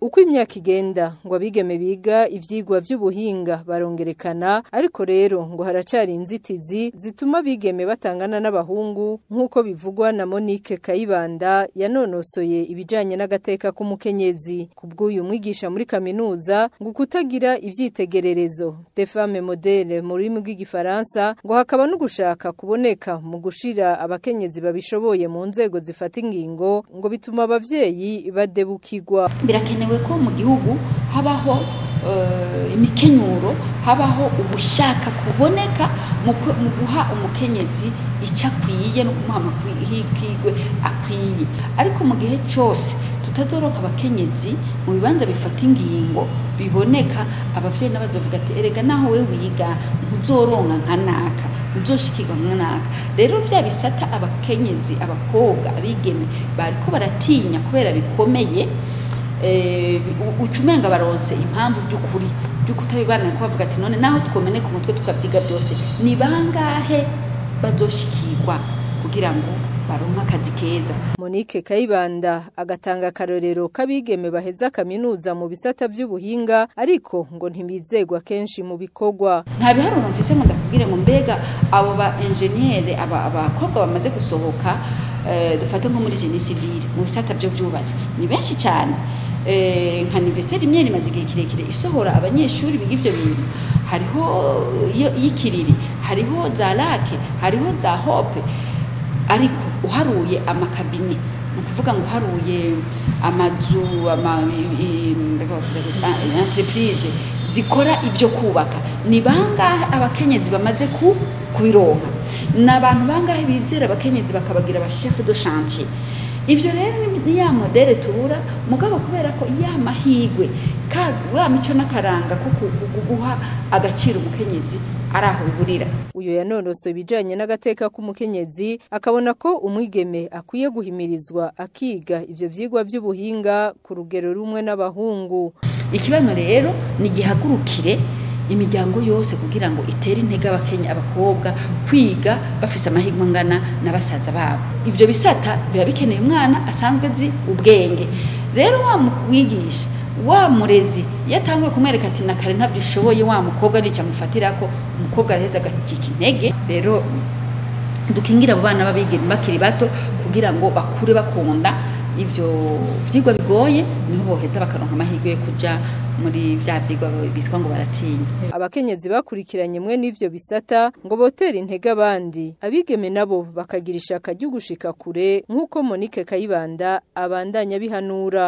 Uko imyaka igenda ngo abigeme biga ivyigwa vy'ubuhinga barongerekana, ariko rero ngo haracari inzitizi zituma abigeme batangana n'abahungu, nk'uko bivugwa na Monique Kayibanda yanonosoye ibijanye n'agateka k'umukenyezi. Kubw'uyu mwigisha muri kaminuza, ngo kutagira ivyitegererezo des femmes modèles mu rurimi rw'igifaransa, ngo hakaba no gushaka kuboneka mu gushira abakenyezi babishoboye mu nzego zifata ingingo, ngo bituma abavyeyi badebukirwa. Birakenewe ko mu gihugu habaho imikenyuro, habaho ugushaka kuboneka mu guha umukenyezi icyo akwiye no kumuha amahirwe akwiye. Ariko mu gihe cyose tutazoronka abakenyezi mu bibanza bifata ingingo biboneka, abavyeyi n'abazovuga ati erega naho we wiga ntuzoronka nka naka, ntuzoshikirwa nka naka. Rero vya bisata abakenyezi, abakobwa, abigeme bariko baratinya kubera bikomeye, ucumenga baronse impamvu by'ukuri by'ukutabibana, ko bavuga ati none naho twomeneka umutwe tukabyiga byose, ni bangahe bazoshikirwa kugira ngo baronke akazi keza? Monique Kayibanda agatanga akarorero k'abigeme baheza kaminuza mu bisata by'ubuhinga, ariko ngo ntibizegwa kenshi mu bikorwa. Nta biharuro mfise ngo ndakubwire ngo mbega abo ba engineer, abakobwa bamaze gusohoka, dufate nko muri génie civil mu bisata byo byubatse, ni benshi cyane. Nka université imwe imaze igihe kirekire isohora abanyeshuri biga ivyo bintu, hariho y'ikiriri, hariho za lake, hariho za hope. Ariko uharuye amakabine, ni ukuvuga ngo uharuye amazu, ama entreprise zikora ivyo kubaka, ni bangahe abakenyezi bamaze kubironka? Ni abantu bangahe bizera abakenyezi bakabagira aba chef de chantier? Ivyo rero ni ya modèle tubura. Mugabo kubera ko ya mahigwe ka wa mico n'akaranga ko guha agaciro umukenyezi ari aho biburira. Uyo yanonosoye ibijanye n'agateka k'umukenyezi akabona ko umwigeme akwiye guhimirizwa akiga ivyo vyigwa vy'ubuhinga ku rugero rumwe n'abahungu. Ikibano rero ni gihagurukire imiryango yose kugira ngo itere intege abakenya, abakobwa kwiga bafise amahirwe angana na basaza babo. Ivyo bisata biba bikeneye umwana asanzwe azi ubwenge. Rero wa mwigisha, wa murezi, iyo atanguye kumwereka ati na kare ntavyo ushoboye, wa mukobwa nicyo amufatirako, umukobwa araheza agacika intege. Rero dukingira abo bana b'abigeme bakiri bato kugira ngo bakure bakunda ivyo vyigwa bigoye, niho boheza bakaronka amahirwe yo kuja muri vya vyigwa bitwa ngo baratinya. Abakenyezi bakurikiranye mwe n'ivyo bisata ngo botera intege abandi abigeme, nabo bakagira ishaka ryo gushika kure, nk'uko Monique Kayibanda abandanya bihanura.